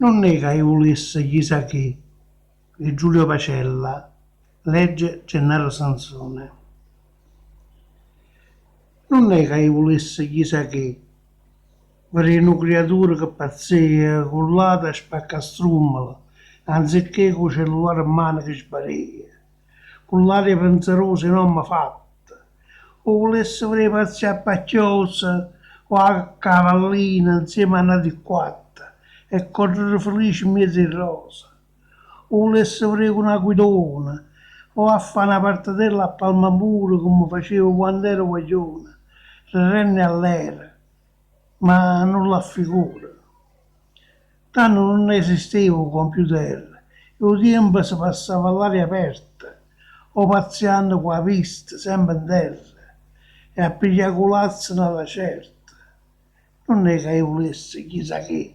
Nun è ca i' vulesse chisà che di Giulio Pacella, legge Gennaro Sansone. Nun è ca i' vulesse chisà che, vedé nu criaturo che pazzea cu ll'ate a spaccà strummole, anzicché cu 'o cellulare 'mmano che sbarèa, cu ll'aria penzerosa 'e n'ommo fatto. 'O vulesse vedé pazzià a pacchiòsa o a cavallina 'nzieme a n'ati quatto e correre felice 'mmiez' 'e rose. 'O vulesse vedé cu na guidona o a fa na partetella a palmamuro comme faceva quann'era guaglione, rerenno e allero, ma nun l'affiguro. Tanno nun esisteva 'o computer e 'o tiempo se passava all'aria aperta o pazzianno cu 'a vista sempe 'nterra e a piglià culazze na lacerta. Nun è ca i' vulesse chisà che.